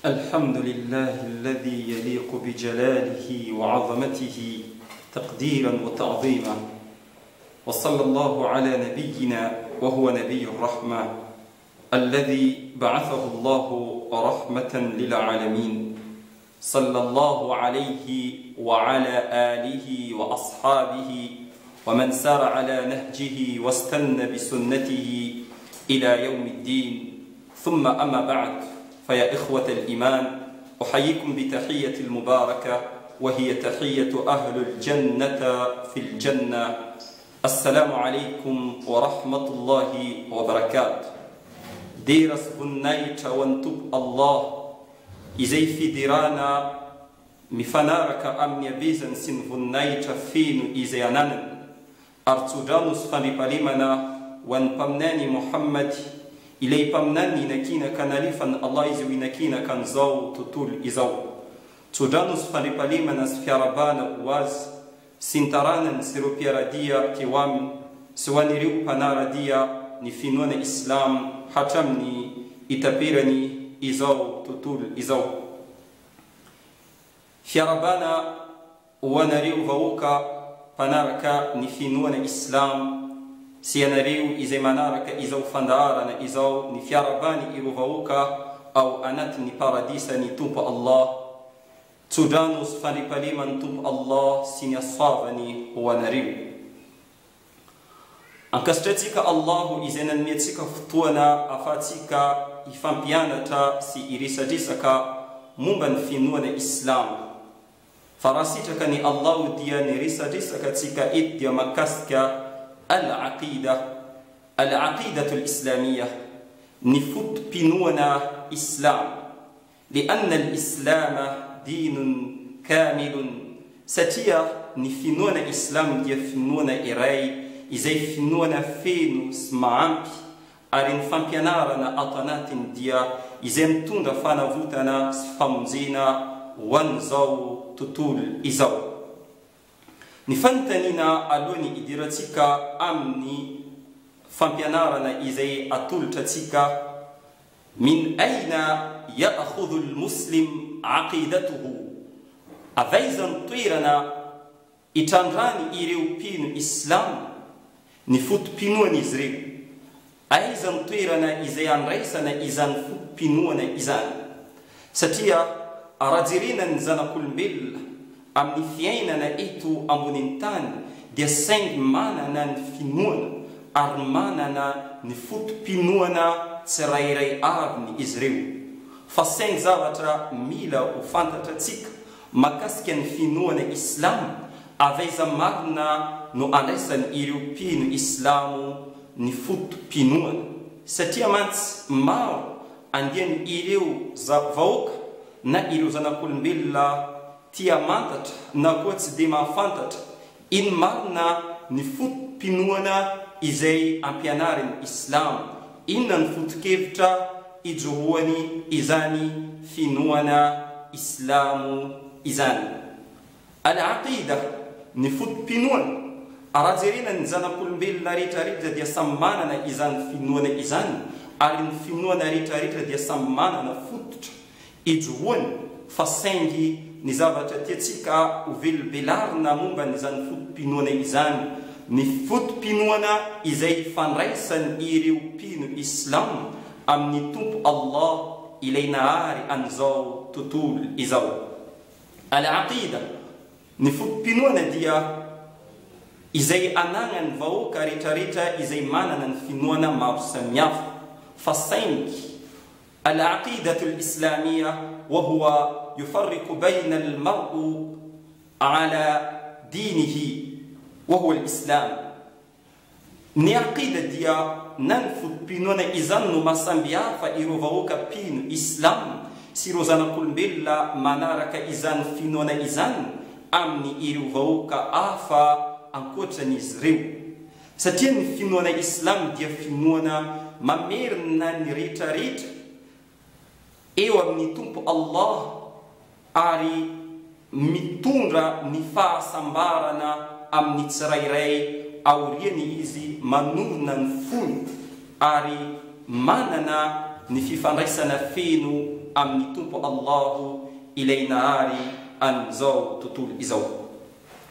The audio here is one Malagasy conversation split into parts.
الحمد لله الذي يليق بجلاله وعظمته تقديرا وتعظيما وصلى الله على نبينا وهو نبي الرحمة الذي بعثه الله رحمة للعالمين صلى الله عليه وعلى آله وأصحابه ومن سار على نهجه واستنى بسنته إلى يوم الدين ثم أما بعد فيا إخوة الإيمان أحييكم بتحية المباركة وهي تحية أهل الجنة في الجنة السلام عليكم ورحمة الله وبركاته Dera sy voninahitra ho an'ny Tompo Allah, izay fiderana mifanaraka amin'ny habezany sy ny voninahitra feno izay ananany, ary tsodrano sy fandriampahalemana ho an'ny Mpaminany Mohammad, ilay Mpaminany ninakinaka nalefan'i Allah izy ho hinakinaka an'izao tontolo izao. Tsodrano sy fandriampahalemana sy fiarahabana ho azy sy ny taranany sy ireo mpiara-dia teo aminy sy ho an'ireo mpanara-dia ny finoana islam hatramin'ny itaperany izao tontolo izao. Fiarahabana ho anareo vahoaka mpanaraka ny finoana islam sy ianareo izay manaraka izao fandaharana izao ny fiarahabany ireo vahoaka ao anatin'ny paradisan'ny Tompo Allah Tsodrano sy fandriampahaleman'ny Tompo Allah sy ny hasoavany ho anareo. Ankasitratsika Allahu izay nanome antsika fotoana afahantsika hifampianatra sy hiresadresaka momba ny finoana Islamo. Fa raha sitraka ny Allahu dia ny resadresaka tsika eto dia makasika Al-Aqidah, Al-Aqidatul Islamiyah, ny foto-pinoana Islamo. Li'anna al-islama dinun kamilun, satria ny finoana islam dia finoana iray izay finoana feno sy mahampy, ary ny fampianarana ato anatiny dia izay mitondra fanavotana sy famonjena ho an'izao tontolo izao. Ny fanontaniana alohan'ny hidirantsika amin'ny fampianarana izay atolotra antsika, Min aina ya'khudhu al-muslim aqidatuhu, Avy aiza ny toerana itrandrany ireo mpino islam ny foto-pinoan'izy ireo? Aiza ny toerana izay andraisana izany foto-pinoana izany? Satria raha jerena ny zanak'olombelona amin'ny fiainana eto ambonin'ny tany dia saingy manana ny finoana ary manana ny foto-pinoana tsirairay avy ny izy ireo. Fa saingy zavatra mila ho fantatra tsika makasika ny finoana islam, avy aiza marina no andraisany ireo mpino islamo ny foto-pinoana? Satria mantsy maro andiany ireo vahoaka na ireo zanak'olombelona tia mantatra na koa tsy dia mahafantatra inn marina ny foto-pinoana izay ampianarin'ny Islam, inona ny foto-kevitra ijoroany izany finoana Islamo izany. Al-Aqidah, ny foto-pinoana, Raha jerena ny zanak'olombelona rehetra rehetra dia samy manana izany finoana izany ary ny finoana rehetra rehetra dia samy manana fototra ijoroany fa saingy ny zavatra tiantsika ho velobelarina momba an'izany foto-pinoana izany ny foto-pinoana izay ifandraisan ireo mpino islam amin'ny Tompo Allah ilay nahary an'izao tontolo izao. Al-Aqidah, ny foto-pinoana dia izay anagnan'ny vahoaka retraretra izay manana ny finoana maro samihafa fa saingy Al-Aqidah al-Islamiyah wa huwa yufarriqu bayna al-mar'u ala dinihi wa huwa al-Islam. Ny Aqida dia na ny foto-pinoana izany no maha samby hafa ireo vahoaka mpino Islam sy ireo zanak'olombelona manaraka izany finoana izany amin'ny ireo vahoaka hafa ankoatran'izy ireo. Satria ny finoana Islam dia finoana mamerina ny rehetrarehetra eo amin'ny Tompo Allah ary mitondra ny fahasambarana amin'ny tsirairay aoriany izy manorina ny fony ary manana ny fifandraisana feno amin'ny Tompo Allahu ilay Nahary an'izao tontolo izao.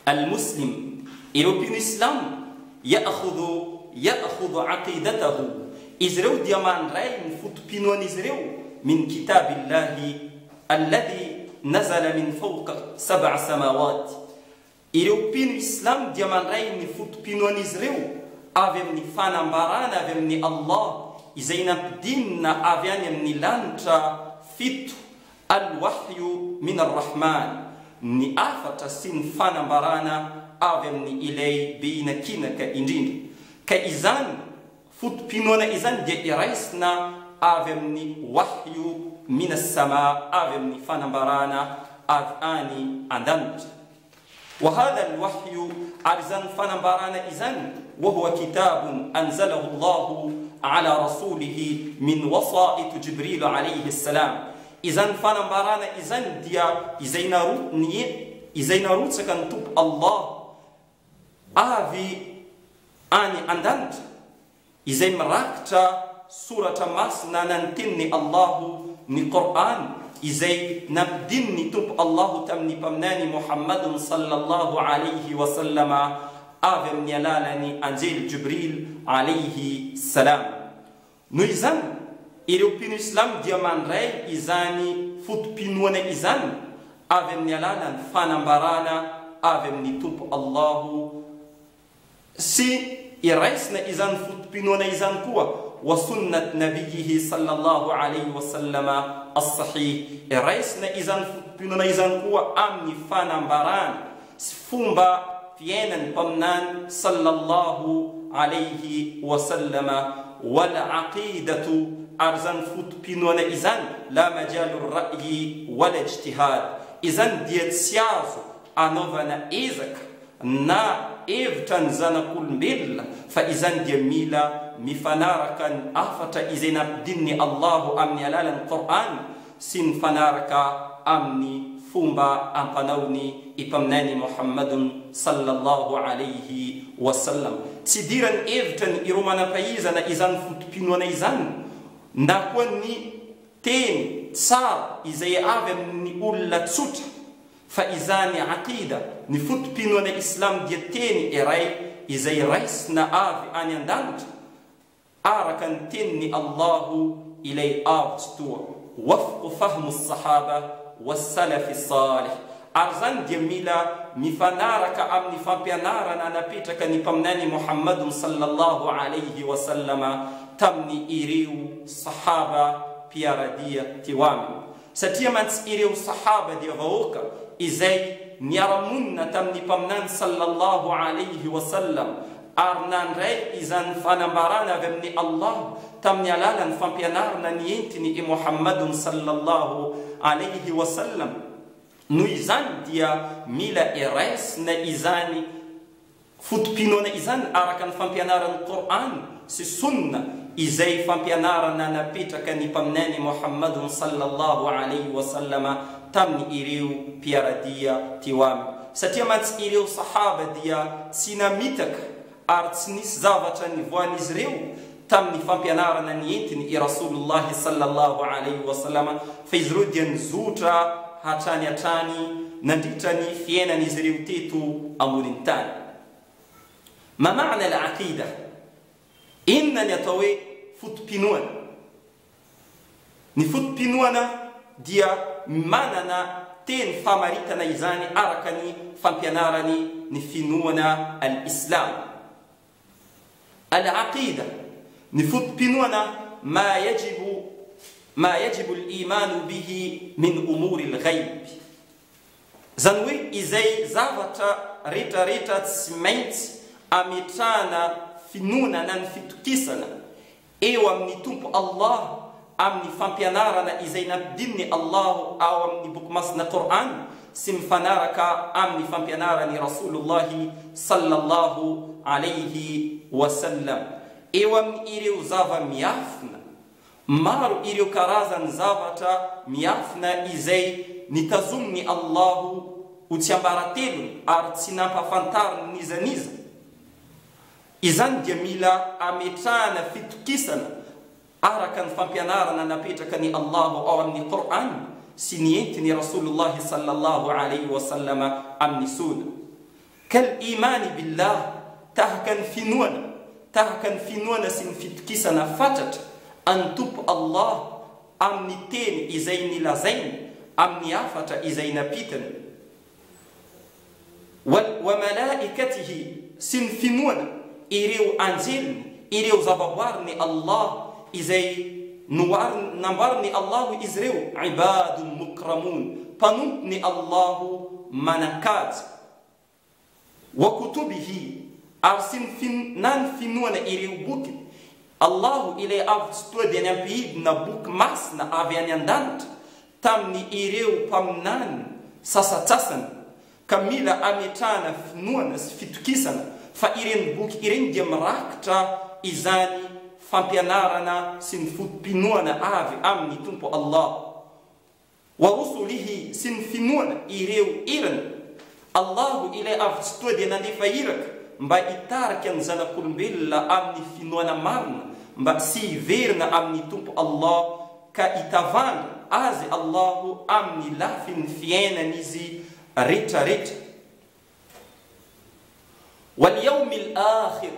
Al-Muslim, ireo mpino Islamo, ya'khudhu ya'khudhu 'aqidatahu, izy ireo dia mandray ny foto-pinoan'izy ireo min kitabillahi alladhi nazala min fawq sab'a samawat, Ireo mpino Islam dia mandray ny foto-pinoan'izy ireo avy amin'ny fanambarana avy amin'i Allah izay nampidinina avy any amin'ny lanitra fito, Al-wahyu min ar-Rahman, ny hafatra sy ny fanambarana avy amin'ny Ilay be hinakinaka indrindra. Ka izany foto-pinoana izany dia iraisina avy amin'ny wahyu min as-sama, avy amin'ny fanambarana avy any an-danitra. Wa hadha al-wahyu, ary izany fanambarana izany, wa huwa kitabun anzalahu Allahu ala rasulihi min wasa'it Jibril alayhi as-salam, izany fanambarana izany dia izay naro, ny, izay narotsaka ny Tompo Allah avy any an-danitra, izay mirakitra soratra masina na ny tenin'i Allahu, ny Qor'an, izay nampidinin'ny Tompo Allahu tamin'ny Mpaminany Mohammadun sallallahu alaihi wa sallama avy amin'ny alalan'ny Anjely Jibril alaihi salam. Noho izany, ireo mpino Islam dia mandray izany foto-pinoana izany avy amin'ny alalan'ny fanambarana avy amin'ny Tompo Allahu, Sy iraisina izany foto-pinoana izany koa, wa sunnat nabiyyihi sallallahu alayhi wa sallama as-sahih, iraisina izany foto-pinoana izany koa amin'ny fanambarana sy fomba fiainan'ny Mpaminany sallallahu alayhi wa sallama, wal aqidatu, ary izany foto-pinoana izany, la majalu ra'yi wal ijtihad, izany dia tsy azo anaovana ezaka na hevitra ny zanak'olombelona fa izany dia mila mifanaraka ny hafatra izay nampidinin'i Allahu amin'ny alalan'ny Qor'an sy mifanaraka amin'ny fomba ampanaony i Mpaminany Mohammadun sallallahu alayhi wa sallam. Tsy idiran'ny hevitra ny ireo manampahizana izany foto-pinoana izany na koa ny teny tsara izay avy amin'ny olona tsotra Fa izany aqida, ny foto-pinoana islam dia teny iray izay raisina avy any an-danitra araka ny tenin'i Allahu ilay Avo Tsitoha, wafqu fahmu as-sahaba was-salafi as-salih, ary izany dia mila mifanaraka amin'ny fampianarana napetraka ny Mpaminany Muhammadun sallallahu alaihi wa sallama tamin'ny ireo sahaba mpiara-dia teo aminy. Satria mantsy ireo Sahaba dia vahoaka izay niara-monina tamin'ny Mpaminany sallallahu alaihi wa sallam ary nandray izany fanambarana avy amin'i Allah tamin'ny alalan'ny fampianarana nientiny i Muhammadun sallallahu alaihi wa sallam. Noho izany dia mila iraisina izany Foto-pinoana izany araka ny fampianaran'ny Qor'an sy Sunnah izay fampianarana napetraka ny Mpaminany Mohammadun sallallahu alaihi wa sallama tamin'ny ireo mpiara-dia teo aminy. Satria mantsy ireo Sahaba dia tsy namitaka ary tsy nisy zavatra nivoahan'izy ireo tamin'ny fampianarana nientiny i Rasouloullahi sallallahu alaihi wa sallama fa izy ireo dia nizotra hatrany hatrany nandritra ny fiainan'izy ireo teto ambonin'ny tany. Ma ma'na al-aqida? Inona ny atao hoe foto-pinoana? Ny foto-pinoana dia manana teny famaritana izany araka ny fampianarany ny finoana al-Islam. Al-Aqida, ny foto-pinoana ma yajibu ma yajibu al-imanu bihi min umuri al-ghayb, izany hoe izay zavatra retraretra tsy maintsy ametrahana finoana na ny fitokisana eo amin'ny Tompo Allah amin'ny fampianarana izay nampidininy Allah ao amin'ny Boky Masina Qor'an sy mifanaraka amin'ny fampianaran'i Rasouloullahi sallallahu alayhi wa sallam eo amin'ny ireo zava-miafina maro ireo karazan'ny zavatra miafina izay nitazomin'i Allah ho tsiambaratelony ary tsy nampafantariny n'iza n'iza. Izany dia mila ametrahana fitokisana araka ny fampianarana napetraka ny Allahu ao amin'ny Qur'an sy ny entin'i Rasoulollahi sallallahu alaihi wa sallama amin'ny Souna. Kal imani billah, tahaka ny finoana, tahaka ny finoana sy ny fitokisana fatratra an'ny Tompo Allah amin'ny teny izay nilazainy, amin'ny hafatra izay napitany. Wal wa malaikatihi, sy ny finoana ireo anjeliny, ireo zavaboarin'i Allah izay nohariny, namboarin'i Allahu izy ireo, ibadun mukramun, mpanompon'i Allahu manan-kaja. Wa kutubihi, ary sy ny fin, na ny finoana ireo bokiny, Allahu ilay Avo Tsitoha dia nampihidina boky masina avy any an-danitra tamin'ny ireo mpaminany sasatsasany, ka mila ametrahana finoana sy fitokisana fa ireny boky ireny dia mirakitra izany fampianarana sy ny foto-pinoana avy amin'ny Tompo Allah. Wa rusulihi sy ny finoana ireo irany, Allahu ilay Avo Tsitoha dia nandefa iraka mba hitarika ny zanak'olombelona amin'ny finoana marina mba sy hiverina amin'ny Tompo Allah ka hitavandra Azy Allahu amin'ny lafin'ny fiainan'izy retraretra. Wal yawmil akhir.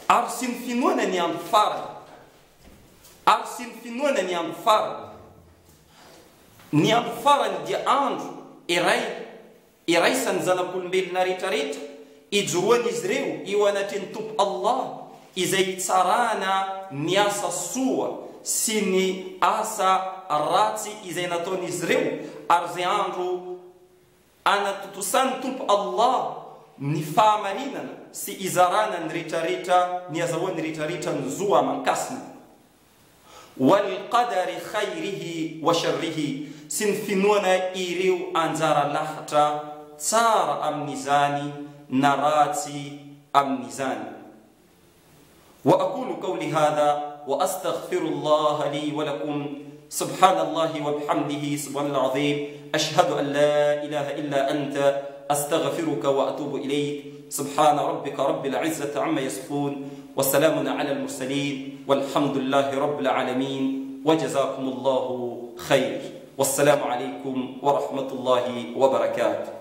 Ary sy ny finoana ny andro farany. Ary sy ny finoana ny andro farany. Ny andro farany dia andro iray iraisan'ny zanak'olombelona rehetrarehetra, ijoroan'izy ireo eo anatrehan'ny Tompo Allah izay hitsarana ny asa soa sy ny asa ratsy izay nataon'izy ireo, ary izay andro Anatontosan'ny Tompo Allah ny fahamarinana sy izarana ny retraretra ny azahoan'ny retraretra ny zo aman-kasina. Wal qadari khayrihi wa sharrihi sy ny finoana ireo anjara lahatra tsara amin'izany na ratsy amin'izany. Wa aqulu qawli hadha wa astaghfirullaha li wa lakum subhanallahi wa bihamdihi subhanal azim ashhadu an la ilaha illa anta astaghfiruka wa atubu ilayk subhana rabbika rabbil izzati amma yasifun wa salamun ala al mursalin walhamdulillahi rabbil alamin wa jazakumullahu khair wassalamu alaykum wa rahmatullahi wa barakatuh.